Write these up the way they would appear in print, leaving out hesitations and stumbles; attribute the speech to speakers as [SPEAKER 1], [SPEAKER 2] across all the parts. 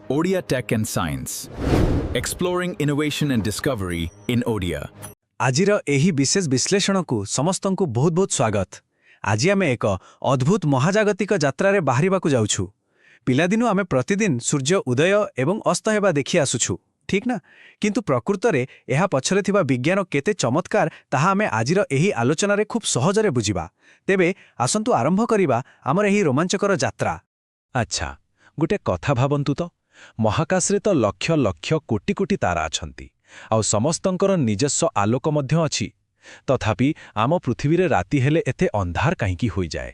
[SPEAKER 1] Odia Tech and Science, exploring innovation and discovery in Odia.
[SPEAKER 2] ଆଜିର ଏହି ବିଶେଷ ବିଶ୍ଳେଷଣକୁ ସମସ୍ତଙ୍କୁ ବହୁତ ବହୁତ ସ୍ୱାଗତ। ଆଜି ଆମେ ଏକ ଅଦ୍ଭୁତ ମହାଜାଗତିକ ଯାତ୍ରାରେ ବାହାରିବାକୁ ଯାଉଛୁ। ପିଲାଦିନୁ ଆମେ ପ୍ରତିଦିନ ସୂର୍ଯ୍ୟ ଉଦୟ ଏବଂ ଅସ୍ତ ହେବା ଦେଖି ଆସୁଛୁ, ଠିକ୍ ନା? କିନ୍ତୁ ପ୍ରକୃତରେ ଏହା ପଛରେ ଥିବା ବିଜ୍ଞାନ କେତେ ଚମତ୍କାର, ତାହା ଆମେ ଆଜିର ଏହି ଆଲୋଚନାରେ ଖୁବ୍ ସହଜରେ ବୁଝିବା। ତେବେ ଆସନ୍ତୁ ଆରମ୍ଭ କରିବା ଆମର ଏହି ରୋମାଞ୍ଚକର ଯାତ୍ରା।
[SPEAKER 3] ଆଚ୍ଛା, ଗୋଟେ କଥା ଭାବନ୍ତୁ ତ, ମହାକାଶରେ ତ ଲକ୍ଷ ଲକ୍ଷ କୋଟି କୋଟି ତାରା ଅଛନ୍ତି, ଆଉ ସମସ୍ତଙ୍କର ନିଜସ୍ୱ ଆଲୋକ ମଧ୍ୟ ଅଛି। ତଥାପି ଆମ ପୃଥିବୀରେ ରାତି ହେଲେ ଏତେ ଅନ୍ଧାର କାହିଁକି ହୋଇଯାଏ?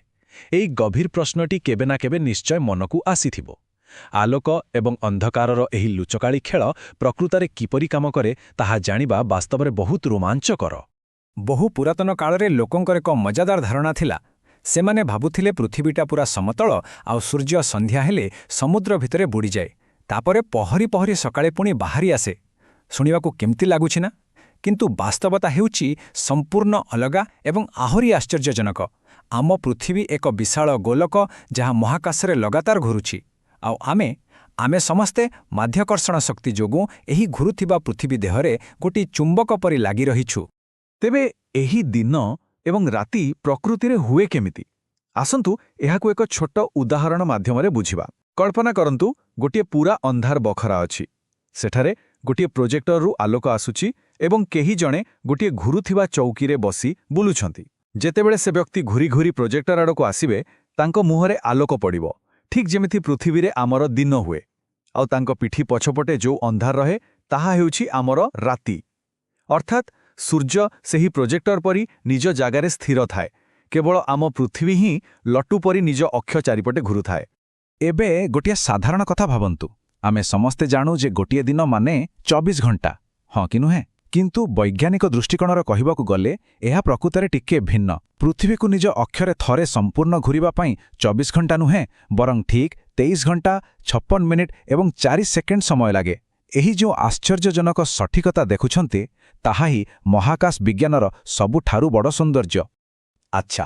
[SPEAKER 3] ଏଇ ଗଭୀର ପ୍ରଶ୍ନଟି କେବେ ନା କେବେ ନିଶ୍ଚୟ ମନକୁ ଆସିଥିବ। ଆଲୋକ ଏବଂ ଅନ୍ଧକାରର ଏହି ଲୁଚକାଳି ଖେଳ ପ୍ରକୃତରେ କିପରି କାମ କରେ, ତାହା ଜାଣିବା ବାସ୍ତବରେ ବହୁତ ରୋମାଞ୍ଚକର।
[SPEAKER 2] ବହୁ ପୁରାତନ କାଳରେ ଲୋକଙ୍କର ଏକ ମଜାଦାର ଧାରଣା ଥିଲା। ସେମାନେ ଭାବୁଥିଲେ ପୃଥିବୀଟା ପୁରା ସମତଳ, ଆଉ ସୂର୍ଯ୍ୟ ସନ୍ଧ୍ୟା ହେଲେ ସମୁଦ୍ର ଭିତରେ ବୁଡ଼ିଯାଏ, ତାପରେ ପହରି ପହରି ସକାଳେ ପୁଣି ବାହାରି ଆସେ। ଶୁଣିବାକୁ କେମିତି ଲାଗୁଛି ନା? କିନ୍ତୁ ବାସ୍ତବତା ହେଉଛି ସମ୍ପୂର୍ଣ୍ଣ ଅଲଗା ଏବଂ ଆହୁରି ଆଶ୍ଚର୍ଯ୍ୟଜନକ। ଆମ ପୃଥିବୀ ଏକ ବିଶାଳ ଗୋଲକ, ଯାହା ମହାକାଶରେ ଲଗାତାର ଘୁରୁଛି। ଆଉ ଆମେ ସମସ୍ତେ ମାଧ୍ୟାକର୍ଷଣ ଶକ୍ତି ଯୋଗୁଁ ଏହି ଘୁରୁଥିବା ପୃଥିବୀ ଦେହରେ ଗୋଟିଏ ଚୁମ୍ବକ ପରି ଲାଗି ରହିଛୁ।
[SPEAKER 3] ତେବେ ଏହି ଦିନ ଏବଂ ରାତି ପ୍ରକୃତିରେ ହୁଏ କେମିତି? ଆସନ୍ତୁ ଏହାକୁ ଏକ ଛୋଟ ଉଦାହରଣ ମାଧ୍ୟମରେ ବୁଝିବା। କଳ୍ପନା କରନ୍ତୁ, ଗୋଟିଏ ପୁରା ଅନ୍ଧାର ବଖରା ଅଛି। ସେଠାରେ ଗୋଟିଏ ପ୍ରୋଜେକ୍ଟରରୁ ଆଲୋକ ଆସୁଛି ଏବଂ କେହି ଜଣେ ଗୋଟିଏ ଘୁରୁଥିବା ଚୌକିରେ ବସି ବୁଲୁଛନ୍ତି। ଯେତେବେଳେ ସେ ବ୍ୟକ୍ତି ଘୁରି ଘୁରି ପ୍ରୋଜେକ୍ଟର ଆଡ଼କୁ ଆସିବେ, ତାଙ୍କ ମୁହଁରେ ଆଲୋକ ପଡ଼ିବ, ଠିକ୍ ଯେମିତି ପୃଥିବୀରେ ଆମର ଦିନ ହୁଏ। ଆଉ ତାଙ୍କ ପିଠି ପଛପଟେ ଯେଉଁ ଅନ୍ଧାର ରହେ, ତାହା ହେଉଛି ଆମର ରାତି। ଅର୍ଥାତ୍ ସୂର୍ଯ୍ୟ ସେହି ପ୍ରୋଜେକ୍ଟର ପରି ନିଜ ଜାଗାରେ ସ୍ଥିର ଥାଏ, କେବଳ ଆମ ପୃଥିବୀ ହିଁ ଲଟୁ ପରି ନିଜ ଅକ୍ଷ ଚାରିପଟେ ଘୁରୁଥାଏ।
[SPEAKER 4] ଏବେ ଗୋଟିଏ ସାଧାରଣ କଥା ଭାବନ୍ତୁ। ଆମେ ସମସ୍ତେ ଜାଣୁ ଯେ ଗୋଟିଏ ଦିନ ମାନେ 24 ଘଣ୍ଟା, ହଁ କି ନୁହେଁ? କିନ୍ତୁ ବୈଜ୍ଞାନିକ ଦୃଷ୍ଟିକୋଣର କହିବାକୁ ଗଲେ ଏହା ପ୍ରକୃତରେ ଟିକିଏ ଭିନ୍ନ। ପୃଥିବୀକୁ ନିଜ ଅକ୍ଷରେ ଥରେ ସମ୍ପୂର୍ଣ୍ଣ ଘୂରିବା ପାଇଁ 24 ଘଣ୍ଟା ନୁହେଁ, ବରଂ ଠିକ୍ 23 ଘଣ୍ଟା 56 ମିନିଟ୍ ଏବଂ 4 ସେକେଣ୍ଡ ସମୟ ଲାଗେ। ଏହି ଯେଉଁ ଆଶ୍ଚର୍ଯ୍ୟଜନକ ସଠିକତା ଦେଖୁଛନ୍ତି, ତାହା ହିଁ ମହାକାଶ ବିଜ୍ଞାନର ସବୁଠାରୁ ବଡ଼ ସୌନ୍ଦର୍ଯ୍ୟ।
[SPEAKER 2] ଆଚ୍ଛା,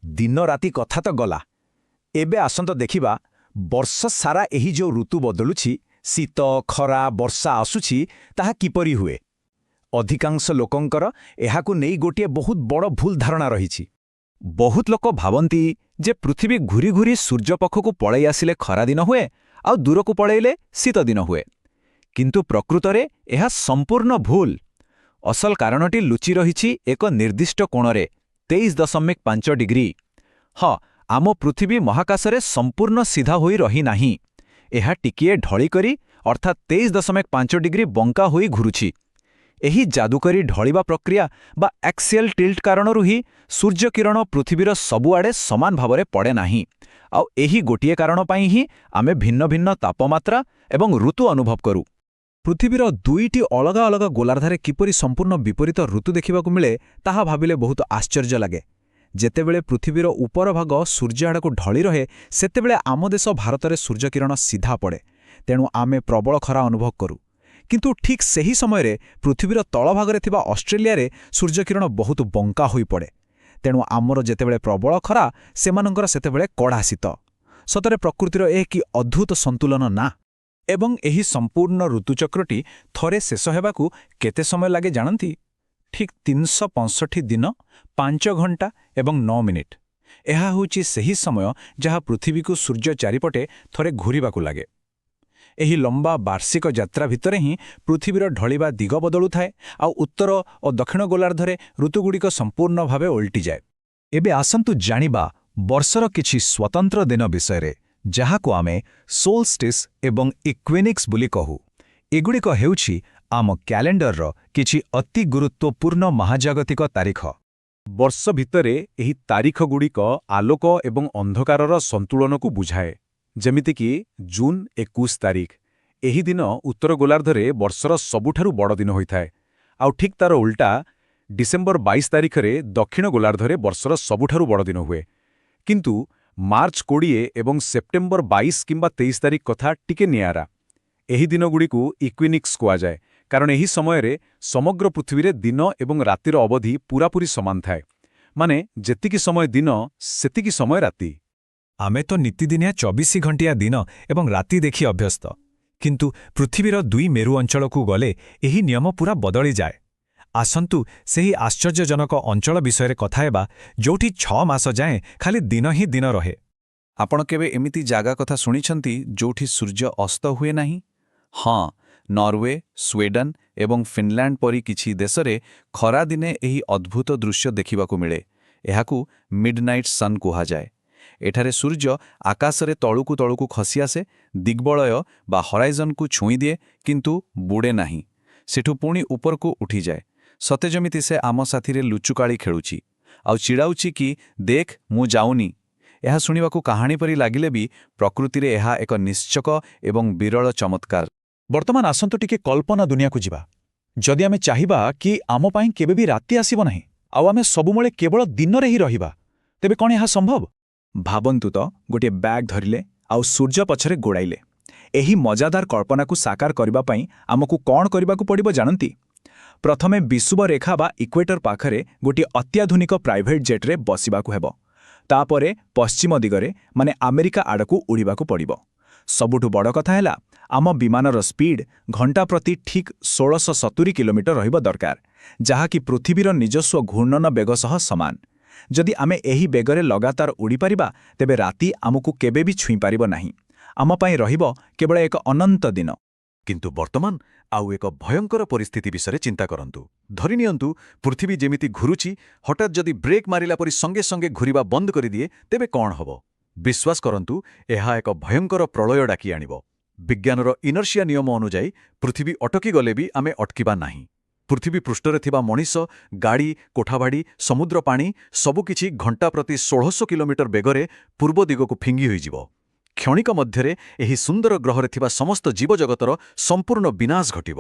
[SPEAKER 2] ଦିନ ରାତି କଥା ତ ଗଲା। ଏବେ ଆସନ୍ତୁ ଦେଖିବା, ବର୍ଷ ସାରା ଏହି ଯେଉଁ ଋତୁ ବଦଳୁଛି, ଶୀତ, ଖରା, ବର୍ଷା ଆସୁଛି, ତାହା କିପରି ହୁଏ? ଅଧିକାଂଶ ଲୋକଙ୍କର ଏହାକୁ ନେଇ ଗୋଟିଏ ବହୁତ ବଡ଼ ଭୁଲ ଧାରଣା ରହିଛି।
[SPEAKER 4] ବହୁତ ଲୋକ ଭାବନ୍ତି ଯେ ପୃଥିବୀ ଘୁରି ଘୁରି ସୂର୍ଯ୍ୟ ପାଖକୁ ପଳେଇ ଆସିଲେ ଖରାଦିନ ହୁଏ, ଆଉ ଦୂରକୁ ପଳେଇଲେ ଶୀତଦିନ ହୁଏ। କିନ୍ତୁ ପ୍ରକୃତରେ ଏହା ସମ୍ପୂର୍ଣ୍ଣ ଭୁଲ। ଅସଲ କାରଣଟି ଲୁଚି ରହିଛି ଏକ ନିର୍ଦ୍ଦିଷ୍ଟ କୋଣରେ, 23.5 ଡିଗ୍ରୀ। ହଁ, ଆମ ପୃଥିବୀ ମହାକାଶରେ ସମ୍ପୂର୍ଣ୍ଣ ସିଧା ହୋଇ ରହିନାହିଁ। ଏହା ଟିକିଏ ଢଳି କରି, ଅର୍ଥାତ୍ 23.5 ଡିଗ୍ରୀ ବଙ୍କା ହୋଇ ଘୁରୁଛି। ଏହି ଯାଦୁକରୀ ଢଳିବା ପ୍ରକ୍ରିୟା ବା ଆକ୍ସିଆଲ ଟିଲ୍ଟ କାରଣରୁ ହିଁ ସୂର୍ଯ୍ୟକିରଣ ପୃଥିବୀର ସବୁଆଡ଼େ ସମାନ ଭାବରେ ପଡ଼େ ନାହିଁ। ଆଉ ଏହି ଗୋଟିଏ କାରଣ ପାଇଁ ହିଁ ଆମେ ଭିନ୍ନ ଭିନ୍ନ ତାପମାତ୍ରା ଏବଂ ଋତୁ ଅନୁଭବ କରୁ।
[SPEAKER 3] ପୃଥିବୀର ଦୁଇଟି ଅଲଗା ଅଲଗା ଗୋଲାର୍ଦ୍ଧରେ କିପରି ସମ୍ପୂର୍ଣ୍ଣ ବିପରୀତ ଋତୁ ଦେଖିବାକୁ ମିଳେ, ତାହା ଭାବିଲେ ବହୁତ ଆଶ୍ଚର୍ଯ୍ୟ ଲାଗେ। ଯେତେବେଳେ ପୃଥିବୀର ଉପର ଭାଗ ସୂର୍ଯ୍ୟ ଆଡ଼କୁ ଢଳି ରହେ, ସେତେବେଳେ ଆମ ଦେଶ ଭାରତରେ ସୂର୍ଯ୍ୟକିରଣ ସିଧା ପଡ଼େ। ତେଣୁ ଆମେ ପ୍ରବଳ ଖରା ଅନୁଭବ କରୁ। କିନ୍ତୁ ଠିକ୍ ସେହି ସମୟରେ ପୃଥିବୀର ତଳଭାଗରେ ଥିବା ଅଷ୍ଟ୍ରେଲିଆରେ ସୂର୍ଯ୍ୟକିରଣ ବହୁତ ବଙ୍କା ହୋଇପଡ଼େ। ତେଣୁ ଆମର ଯେତେବେଳେ ପ୍ରବଳ ଖରା, ସେମାନଙ୍କର ସେତେବେଳେ କଡ଼ା ଶୀତ। ସତରେ ପ୍ରକୃତିର ଏ କି ଅଦ୍ଭୁତ ସନ୍ତୁଳନ ନା?
[SPEAKER 4] ଏବଂ ଏହି ସମ୍ପୂର୍ଣ୍ଣ ଋତୁଚକ୍ରଟି ଥରେ ଶେଷ ହେବାକୁ କେତେ ସମୟ ଲାଗେ ଜାଣନ୍ତି? ଠିକ୍ 365 ଦିନ, 5 ଘଣ୍ଟା ଏବଂ 9 ମିନିଟ୍। ଏହା ହେଉଛି ସେହି ସମୟ ଯାହା ପୃଥିବୀକୁ ସୂର୍ଯ୍ୟ ଚାରିପଟେ ଥରେ ଘୂରିବାକୁ ଲାଗେ। ଏହି ଲମ୍ବା ବାର୍ଷିକ ଯାତ୍ରା ଭିତରେ ହିଁ ପୃଥିବୀର ଢଳିବା ଦିଗ ବଦଳୁଥାଏ, ଆଉ ଉତ୍ତର ଓ ଦକ୍ଷିଣ ଗୋଲାର୍ଦ୍ଧରେ ଋତୁଗୁଡ଼ିକ ସମ୍ପୂର୍ଣ୍ଣ ଭାବେ ଓଲଟିଯାଏ।
[SPEAKER 3] ଏବେ ଆସନ୍ତୁ ଜାଣିବା ବର୍ଷର କିଛି ସ୍ୱତନ୍ତ୍ର ଦିନ ବିଷୟରେ, ଯାହାକୁ ଆମେ ସୋଲଷ୍ଟିସ୍ ଏବଂ ଇକ୍ୱିନିକ୍ସ ବୋଲି କହୁ। ଏଗୁଡ଼ିକ ହେଉଛି ଆମ କ୍ୟାଲେଣ୍ଡରର କିଛି ଅତି ଗୁରୁତ୍ୱପୂର୍ଣ୍ଣ ମହାଜାଗତିକ ତାରିଖ।
[SPEAKER 5] ବର୍ଷ ଭିତରେ ଏହି ତାରିଖଗୁଡ଼ିକ ଆଲୋକ ଏବଂ ଅନ୍ଧକାରର ସନ୍ତୁଳନକୁ ବୁଝାଏ। ଯେମିତିକି ଜୁନ୍ 21 ତାରିଖ। ଏହି ଦିନ ଉତ୍ତର ଗୋଲାର୍ଦ୍ଧରେ ବର୍ଷର ସବୁଠାରୁ ବଡ଼ ଦିନ ହୋଇଥାଏ। ଆଉ ଠିକ୍ ତାର ଉଲ୍ଟା ଡିସେମ୍ବର 22 ତାରିଖରେ ଦକ୍ଷିଣ ଗୋଲାର୍ଦ୍ଧରେ ବର୍ଷର ସବୁଠାରୁ ବଡ଼ ଦିନ ହୁଏ। କିନ୍ତୁ ମାର୍ଚ୍ଚ 20 ଏବଂ ସେପ୍ଟେମ୍ବର 22 କିମ୍ବା 23 ତାରିଖ କଥା ଟିକେ ନିଆରା। ଏହି ଦିନଗୁଡ଼ିକୁ ଇକ୍ୱିନିକ୍ସ କୁହାଯାଏ, କାରଣ ଏହି ସମୟରେ ସମଗ୍ର ପୃଥିବୀରେ ଦିନ ଏବଂ ରାତିର ଅବଧି ପୂରାପୂରି ସମାନ ଥାଏ। ମାନେ ଯେତିକି ସମୟ ଦିନ, ସେତିକି ସମୟ ରାତି।
[SPEAKER 3] ଆମେ ତ ନିତିଦିନିଆ 24 ଘଣ୍ଟିଆ ଦିନ ଏବଂ ରାତି ଦେଖି ଅଭ୍ୟସ୍ତ।
[SPEAKER 2] କିନ୍ତୁ ପୃଥିବୀର ଦୁଇ ମେରୁ ଅଞ୍ଚଳକୁ ଗଲେ ଏହି ନିୟମ ପୂରା ବଦଳିଯାଏ। ଆସନ୍ତୁ ସେହି ଆଶ୍ଚର୍ଯ୍ୟଜନକ ଅଞ୍ଚଳ ବିଷୟରେ କଥା ହେବା, ଯୋଉଠି 6 ମାସ ଯାଏଁ ଖାଲି ଦିନ ହିଁ ଦିନ ରହେ।
[SPEAKER 3] ଆପଣ କେବେ ଏମିତି ଜାଗା କଥା ଶୁଣିଛନ୍ତି ଯୋଉଠି ସୂର୍ଯ୍ୟ ଅସ୍ତ ହୁଏ ନାହିଁ? ହଁ, ନରୱେ, ସ୍ୱିଡେନ୍ ଏବଂ ଫିନଲ୍ୟାଣ୍ଡ ପରି କିଛି ଦେଶରେ ଖରାଦିନେ ଏହି ଅଦ୍ଭୁତ ଦୃଶ୍ୟ ଦେଖିବାକୁ ମିଳେ। ଏହାକୁ ମିଡନାଇଟ୍ ସନ୍ କୁହାଯାଏ। ଏଠାରେ ସୂର୍ଯ୍ୟ ଆକାଶରେ ତଳକୁ ତଳକୁ ଖସି ଆସେ, ଦିଗ୍ବଳୟ ବା ହରାଇଜନକୁ ଛୁଇଁଦିଏ, କିନ୍ତୁ ବୁଡ଼େ ନାହିଁ। ସେଠୁ ପୁଣି ଉପରକୁ ଉଠିଯାଏ। ସତେ ଯେମିତି ସେ ଆମ ସାଥିରେ ଲୁଚୁକାଳି ଖେଳୁଛି ଆଉ ଚିଡ଼ାଉଛି କି, "ଦେଖ, ମୁଁ ଯାଉନି।" ଏହା ଶୁଣିବାକୁ କାହାଣୀ ପରି ଲାଗିଲେ ବି ପ୍ରକୃତିରେ ଏହା ଏକ ନିଶ୍ଚକ ଏବଂ ବିରଳ ଚମତ୍କାର।
[SPEAKER 4] ବର୍ତ୍ତମାନ ଆସନ୍ତୁ ଟିକେ କଳ୍ପନା ଦୁନିଆକୁ ଯିବା। ଯଦି ଆମେ ଚାହିଁବା କି ଆମ ପାଇଁ କେବେ ବି ରାତି ଆସିବ ନାହିଁ ଆଉ ଆମେ ସବୁବେଳେ କେବଳ ଦିନରେ ହିଁ ରହିବା, ତେବେ କ'ଣ ଏହା ସମ୍ଭବ?
[SPEAKER 2] ଭାବନ୍ତୁ ତ, ଗୋଟିଏ ବ୍ୟାଗ୍ ଧରିଲେ ଆଉ ସୂର୍ଯ୍ୟ ପଛରେ ଗୋଡ଼ାଇଲେ। ଏହି ମଜାଦାର କଳ୍ପନାକୁ ସାକାର କରିବା ପାଇଁ ଆମକୁ କ'ଣ କରିବାକୁ ପଡ଼ିବ ଜାଣନ୍ତି? ପ୍ରଥମେ ବିଷୁବ ରେଖା ବା ଇକ୍ୱେଟର ପାଖରେ ଗୋଟିଏ ଅତ୍ୟାଧୁନିକ ପ୍ରାଇଭେଟ୍ ଜେଟ୍ରେ ବସିବାକୁ ହେବ। ତାପରେ ପଶ୍ଚିମ ଦିଗରେ, ମାନେ ଆମେରିକା ଆଡ଼କୁ ଉଡ଼ିବାକୁ ପଡ଼ିବ। ସବୁଠୁ ବଡ଼ କଥା ହେଲା, ଆମ ବିମାନର ସ୍ପିଡ୍ ଘଣ୍ଟା ପ୍ରତି ଠିକ୍ 1670 କିଲୋମିଟର ରହିବା ଦରକାର, ଯାହାକି ପୃଥିବୀର ନିଜସ୍ୱ ଘୂର୍ଣ୍ଣନ ବେଗ ସହ ସମାନ। ଯଦି ଆମେ ଏହି ବେଗରେ ଲଗାତାର ଉଡ଼ିପାରିବା, ତେବେ ରାତି ଆମକୁ କେବେ ବି ଛୁଇଁପାରିବ ନାହିଁ। ଆମ ପାଇଁ ରହିବ କେବଳ ଏକ ଅନନ୍ତ ଦିନ।
[SPEAKER 3] କିନ୍ତୁ ବର୍ତ୍ତମାନ ଆଉ ଏକ ଭୟଙ୍କର ପରିସ୍ଥିତି ବିଷୟରେ ଚିନ୍ତା କରନ୍ତୁ। ଧରିନିଅନ୍ତୁ, ପୃଥିବୀ ଯେମିତି ଘୁରୁଛି, ହଠାତ୍ ଯଦି ବ୍ରେକ୍ ମାରିଲା ପରି ସଙ୍ଗେ ସଙ୍ଗେ ଘୁରିବା ବନ୍ଦ କରିଦିଏ, ତେବେ କ'ଣ ହେବ? ବିଶ୍ୱାସ କରନ୍ତୁ, ଏହା ଏକ ଭୟଙ୍କର ପ୍ରଳୟ ଡାକି ଆଣିବ। ବିଜ୍ଞାନର ଇନର୍ସିଆ ନିୟମ ଅନୁଯାୟୀ ପୃଥିବୀ ଅଟକି ଗଲେ ବି ଆମେ ଅଟକିବା ନାହିଁ। ପୃଥିବୀ ପୃଷ୍ଠରେ ଥିବା ମଣିଷ, ଗାଡ଼ି, କୋଠାବାଡ଼ି, ସମୁଦ୍ର ପାଣି ସବୁକିଛି ଘଣ୍ଟା ପ୍ରତି 1600 କିଲୋମିଟର ବେଗରେ ପୂର୍ବ ଦିଗକୁ ଫିଙ୍ଗି ହୋଇଯିବ। କ୍ଷଣିକ ମଧ୍ୟରେ ଏହି ସୁନ୍ଦର ଗ୍ରହରେ ଥିବା ସମସ୍ତ ଜୀବଜଗତର ସମ୍ପୂର୍ଣ୍ଣ ବିନାଶ ଘଟିବ।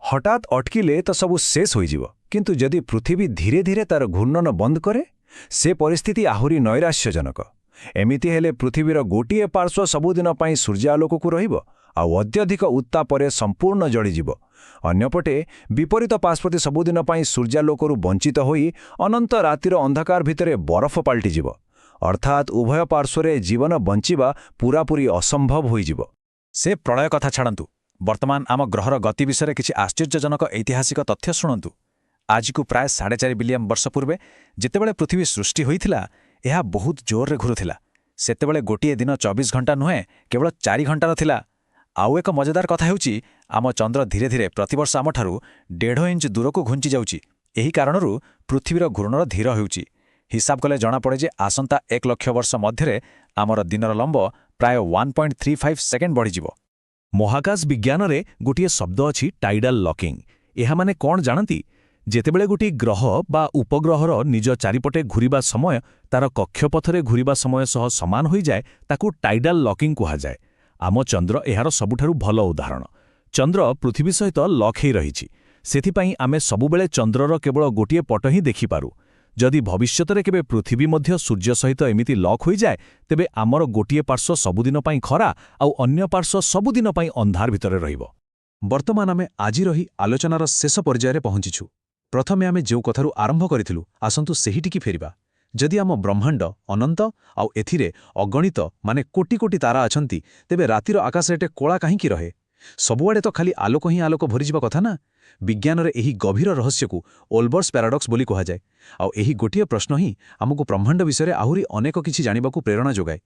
[SPEAKER 2] ହଠାତ୍ ଅଟକିଲେ ତ ସବୁ ଶେଷ ହୋଇଯିବ, କିନ୍ତୁ ଯଦି ପୃଥିବୀ ଧୀରେ ଧୀରେ ତାର ଘୂର୍ଣ୍ଣନ ବନ୍ଦ କରେ, ସେ ପରିସ୍ଥିତି ଆହୁରି ନୈରାଶ୍ୟଜନକ। ଏମିତି ହେଲେ ପୃଥିବୀର ଗୋଟିଏ ପାର୍ଶ୍ୱ ସବୁଦିନ ପାଇଁ ସୂର୍ଯ୍ୟାଲୋକକୁ ରହିବ ଆଉ ଅତ୍ୟଧିକ ଉତ୍ତାପରେ ସମ୍ପୂର୍ଣ୍ଣ ଜଳିଯିବ। ଅନ୍ୟପଟେ ବିପରୀତ ପାର୍ଶ୍ୱଟି ସବୁଦିନ ପାଇଁ ସୂର୍ଯ୍ୟାଲୋକରୁ ବଞ୍ଚିତ ହୋଇ ଅନନ୍ତ ରାତିର ଅନ୍ଧକାର ଭିତରେ ବରଫ ପାଲଟିଯିବ। ଅର୍ଥାତ୍ ଉଭୟ ପାର୍ଶ୍ୱରେ ଜୀବନ ବଞ୍ଚିବା ପୂରାପୂରି ଅସମ୍ଭବ ହୋଇଯିବ।
[SPEAKER 4] ସେ ପ୍ରଳୟ କଥା ଛାଡ଼ନ୍ତୁ, ବର୍ତ୍ତମାନ ଆମ ଗ୍ରହର ଗତି ବିଷୟରେ କିଛି ଆଶ୍ଚର୍ଯ୍ୟଜନକ ଐତିହାସିକ ତଥ୍ୟ ଶୁଣନ୍ତୁ। ଆଜିକୁ ପ୍ରାୟ 4.5 ବିଲିୟନ ବର୍ଷ ପୂର୍ବେ ଯେତେବେଳେ ପୃଥିବୀ ସୃଷ୍ଟି ହୋଇଥିଲା, ଏହା ବହୁତ ଜୋରରେ ଘୁରୁଥିଲା। ସେତେବେଳେ ଗୋଟିଏ ଦିନ 24 ଘଣ୍ଟା ନୁହେଁ, କେବଳ 4 ଘଣ୍ଟାର ଥିଲା। ଆଉ ଏକ ମଜାଦାର କଥା ହେଉଛି, ଆମ ଚନ୍ଦ୍ର ଧୀରେ ଧୀରେ ପ୍ରତିବର୍ଷ ଆମଠାରୁ 1.5 ଇଞ୍ଚ ଦୂରକୁ ଘୁଞ୍ଚି ଯାଉଛି। ଏହି କାରଣରୁ ପୃଥିବୀର ଘୂର୍ଣ୍ଣନ ଧୀର ହେଉଛି। ହିସାବ କଲେ ଜଣାପଡ଼େ ଯେ ଆସନ୍ତା 1 ଲକ୍ଷ ବର୍ଷ ମଧ୍ୟରେ ଆମର ଦିନର ଲମ୍ବ ପ୍ରାୟ 1.35 ସେକେଣ୍ଡ ବଢ଼ିଯିବ।
[SPEAKER 5] ମହାକାଶ ବିଜ୍ଞାନରେ ଗୋଟିଏ ଶବ୍ଦ ଅଛି, ଟାଇଡାଲ ଲକିଂ। ଏହା ମାନେ କ'ଣ ଜାଣନ୍ତି? ଯେତେବେଳେ ଗୋଟିଏ ଗ୍ରହ ବା ଉପଗ୍ରହର ନିଜ ଚାରିପଟେ ଘୂରିବା ସମୟ ତାର କକ୍ଷପଥରେ ଘୂରିବା ସମୟ ସହ ସମାନ ହୋଇଯାଏ, ତାକୁ ଟାଇଡାଲ ଲକିଂ କୁହାଯାଏ। ଆମ ଚନ୍ଦ୍ର ଏହାର ସବୁଠାରୁ ଭଲ ଉଦାହରଣ। ଚନ୍ଦ୍ର ପୃଥିବୀ ସହିତ ଲକ୍ ହେଇ ରହିଛି। ସେଥିପାଇଁ ଆମେ ସବୁବେଳେ ଚନ୍ଦ୍ରର କେବଳ ଗୋଟିଏ ପଟ ହିଁ ଦେଖିପାରୁ। ଯଦି ଭବିଷ୍ୟତରେ କେବେ ପୃଥିବୀ ମଧ୍ୟ ସୂର୍ଯ୍ୟ ସହିତ ଏମିତି ଲକ୍ ହୋଇଯାଏ, ତେବେ ଆମର ଗୋଟିଏ ପାର୍ଶ୍ୱ ସବୁଦିନ ପାଇଁ ଖରା ଆଉ ଅନ୍ୟ ପାର୍ଶ୍ୱ ସବୁଦିନ ପାଇଁ ଅନ୍ଧାର ଭିତରେ ରହିବ।
[SPEAKER 3] ବର୍ତ୍ତମାନ ଆମେ ଆଜିର ଏହି ଆଲୋଚନାର ଶେଷ ପର୍ଯ୍ୟାୟରେ ପହଞ୍ଚିଛୁ। ପ୍ରଥମେ ଆମେ ଯେଉଁ କଥାରୁ ଆରମ୍ଭ କରିଥିଲୁ, ଆସନ୍ତୁ ସେହିଟିକି ଫେରିବା। ଯଦି ଆମ ବ୍ରହ୍ମାଣ୍ଡ ଅନନ୍ତ ଆଉ ଏଥିରେ ଅଗଣିତ, ମାନେ କୋଟି କୋଟି ତାରା ଅଛନ୍ତି, ତେବେ ରାତିର ଆକାଶ ଏତେ କଳା କାହିଁକି ରହେ? ସବୁଆଡ଼େ ତ ଖାଲି ଆଲୋକ ହିଁ ଆଲୋକ ଭରିଯିବା କଥା ନା? ବିଜ୍ଞାନରେ ଏହି ଗଭୀର ରହସ୍ୟକୁ ଓଲବର୍ସ ପ୍ୟାରାଡକ୍ସ ବୋଲି କୁହାଯାଏ। ଆଉ ଏହି ଗୋଟିଏ ପ୍ରଶ୍ନ ହିଁ ଆମକୁ ବ୍ରହ୍ମାଣ୍ଡ ବିଷୟରେ ଆହୁରି ଅନେକ କିଛି ଜାଣିବାକୁ ପ୍ରେରଣା ଯୋଗାଏ।